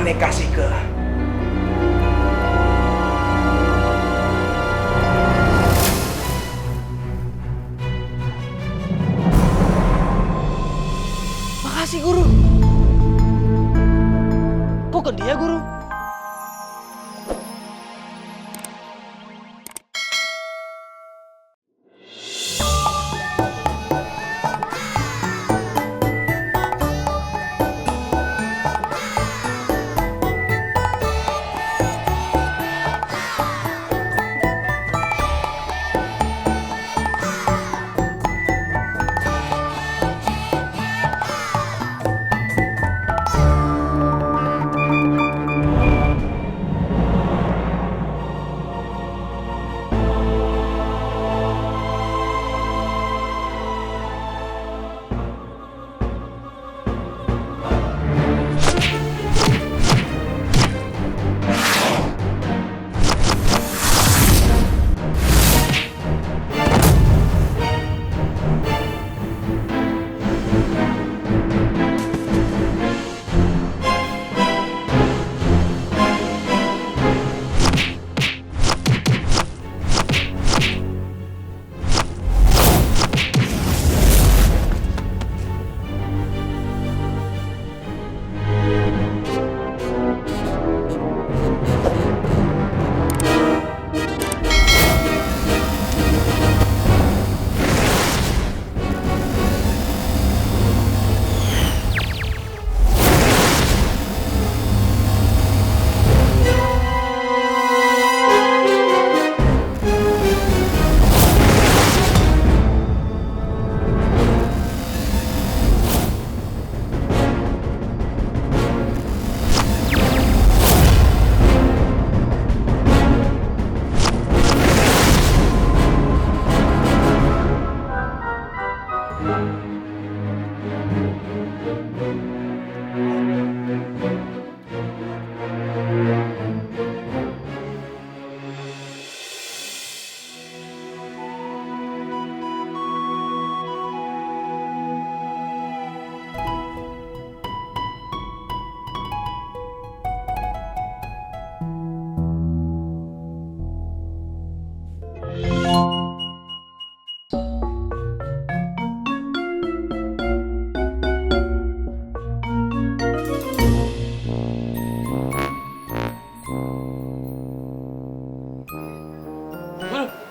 aneh kasih ke Makasih guru. Kok ke dia guru?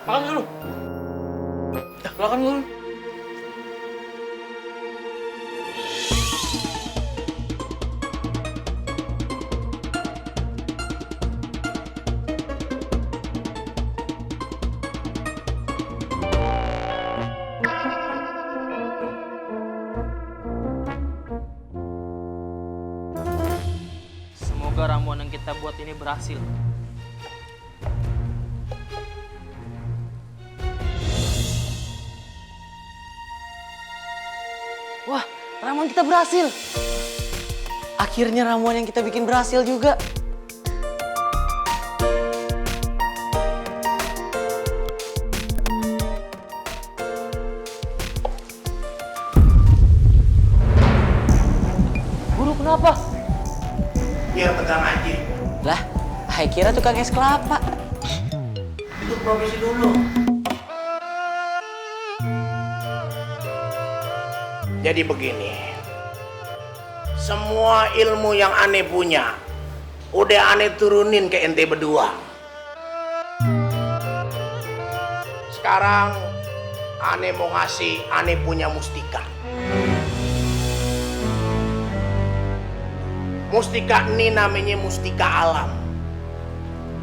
Makan dulu. Ya, silakan guru. Semoga ramuan yang kita buat ini berhasil. Wah, ramuan kita berhasil. Akhirnya ramuan yang kita bikin berhasil juga. Guru, kenapa? biar tegang aja. Lah, saya kira tukang es kelapa. Itu profesi dulu. Jadi begini, semua ilmu yang aneh punya udah aneh turunin ke ente berdua. Sekarang aneh mau ngasih aneh punya mustika. Mustika ini namanya mustika alam.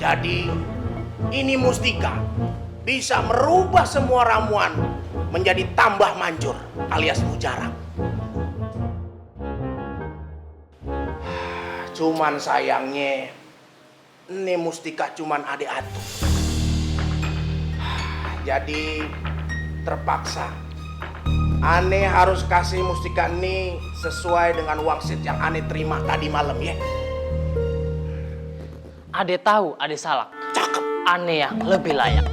Jadi ini mustika bisa merubah semua ramuan menjadi tambah manjur alias mujarab. Cuman sayangnya ini mustika cuman ade atu. Jadi terpaksa aneh harus kasih mustika ini sesuai dengan wangsit yang aneh terima tadi malam ya. Ade tahu, ade salah. Cakep. Aneh yang lebih layak.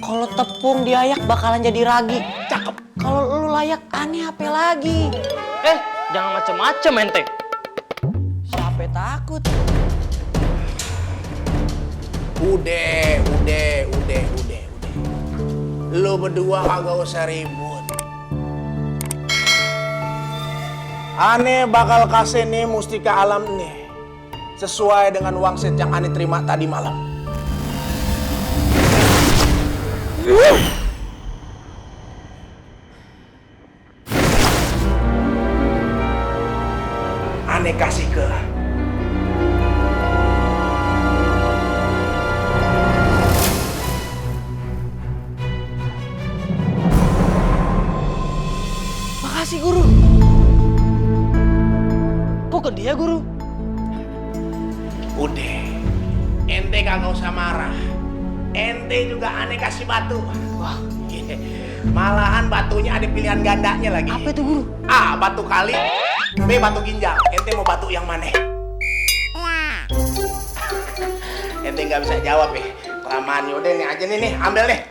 Kalau tepung diayak bakalan jadi ragi. Cakep. Kalau lu layak, aneh apa lagi? Jangan macem-macem ente. Siapa takut. Udah. Lu berdua kagak usah ribut. Ane bakal kasih nih mustika alam nih sesuai dengan wangsit yang Ane terima tadi malam. Ane kasih ke Makasih guru. Kok ke dia guru? Udah, ente kagak usah marah. Ente juga Ane kasih batu. Wah, malahan batunya ada pilihan gandanya lagi. apa itu guru? A. Batu kali. B. Batu ginjal. Ente mau batu yang mana? Ente nggak bisa jawab ya. Kelamaan yaudah nih aja nih, ambil deh.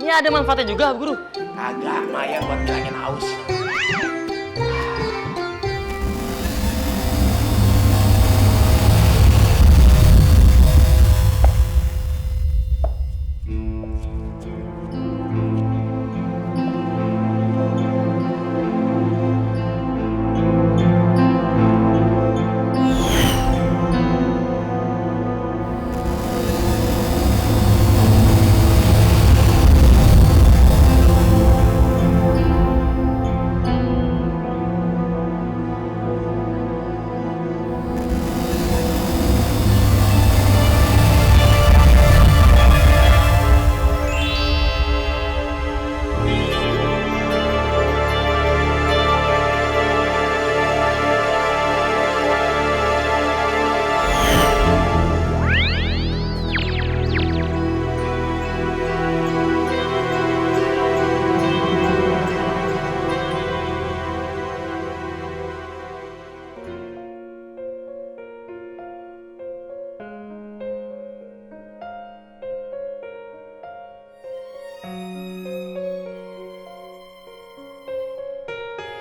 Ini ada manfaatnya juga guru. Agak lumayan buat ngilangin haus.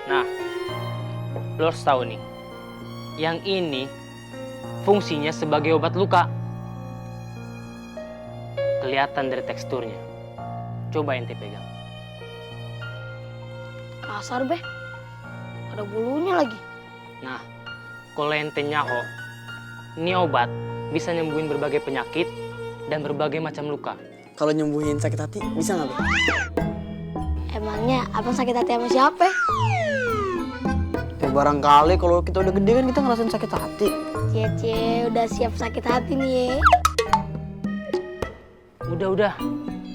Nah, lo harus tahu nih, yang ini fungsinya sebagai obat luka. Kelihatan dari teksturnya. Coba ente pegang. Kasar beh, ada bulunya lagi. Nah, kalau ente nyaho, ini obat bisa nyembuhin berbagai penyakit dan berbagai macam luka. Kalau nyembuhin sakit hati bisa nggak, Be? Emangnya abang sakit hati sama siapa? Ya barangkali kalau kita udah gede kan kita ngerasain sakit hati. Cie, udah siap sakit hati nih ya. Udah.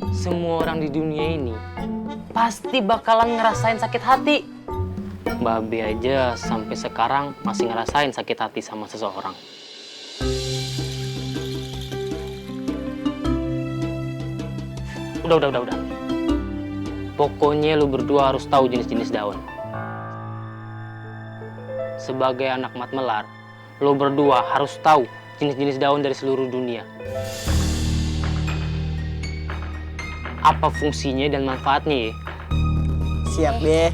Semua orang di dunia ini pasti bakalan ngerasain sakit hati. Babe aja sampai sekarang masih ngerasain sakit hati sama seseorang. Udah. Pokoknya lu berdua harus tahu jenis-jenis daun. Sebagai anak mat melar, lu berdua harus tahu jenis-jenis daun dari seluruh dunia. Apa fungsinya dan manfaatnya ya? Siap, Be.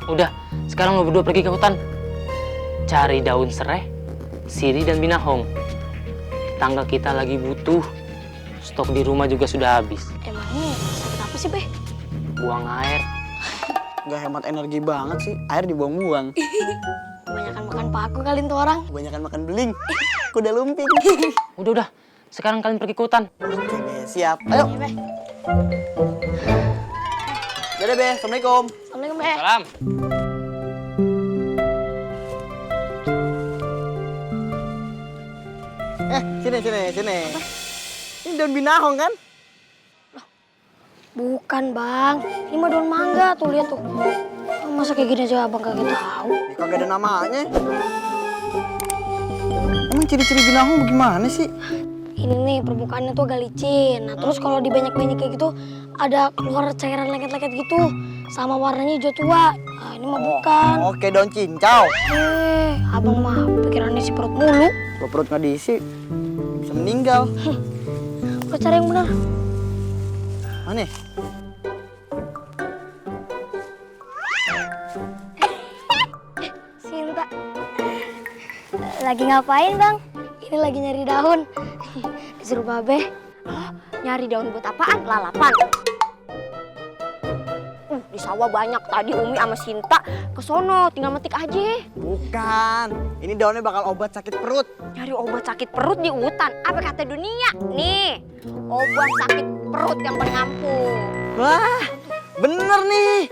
Udah, sekarang lu berdua pergi ke hutan. Cari daun sereh, sirih, dan binahong. Tetangga kita lagi butuh. Stok di rumah juga sudah habis. Emangnya sakit apa sih beh? Buang air. Gak hemat energi banget sih, air dibuang-buang. Kebanyakan makan paku kali tuh orang. Kebanyakan makan beling, kuda lumping. Udah. Sekarang kalian pergi ke hutan. Oke, Be, siap. Ayo. Iya beh. Dadah, Be. Assalamualaikum. Assalamualaikum beh. Salam. Sini. Ini daun binahong kan? Bukan bang, ini mah daun mangga tuh lihat tuh. Masa kayak gini aja abang kagak tahu? Ya, kagak ada namanya. Emang ciri-ciri binahong bagaimana sih? Ini nih permukaannya tuh agak licin. Nah terus kalau dibanyak-banyak kayak gitu ada keluar cairan lengket-lengket gitu. Sama warnanya hijau tua. Nah ini mah bukan. Oke, daun cincau. Abang mah pikirannya si perut mulu. Kalau perut nggak diisi, bisa meninggal. Udah cari yang benar. Mana? Sinta. Lagi ngapain, Bang? Ini lagi nyari daun. Disuruh Babe. Oh, nyari daun buat apaan? Lalapan. Di sawah banyak tadi Umi sama Sinta kesono, tinggal metik aja. Bukan, ini daunnya bakal obat sakit perut. Nyari obat sakit perut di hutan, apa kata dunia? Nih, obat sakit perut yang paling ampuh. Wah, bener nih.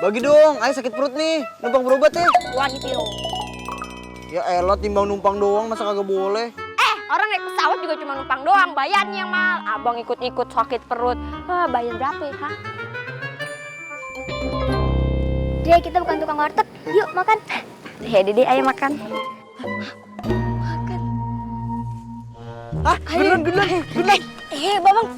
Bagi dong, ayo sakit perut nih, numpang berobat ya. Wah, gitu loh. Ya elah, timbang numpang doang, masa kagak boleh? Orang naik pesawat juga cuma numpang doang, bayarnya yang mahal. Abang ikut-ikut sakit perut, bayar berapa ya, ha? Dede, kita bukan tukang warteg. Yuk, makan. Ya, Dede, ayo makan. Makan. Hah? Beneran. Babang.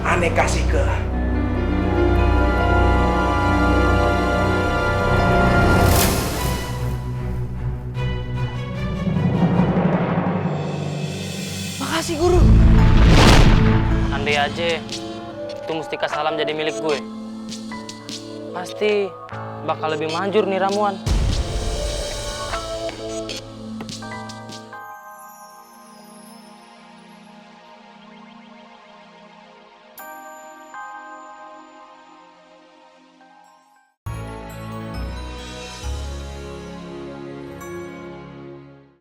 Aneh kasih ke Makasih guru. Andai aja itu Mustika Salam jadi milik gue, pasti bakal lebih manjur nih ramuan.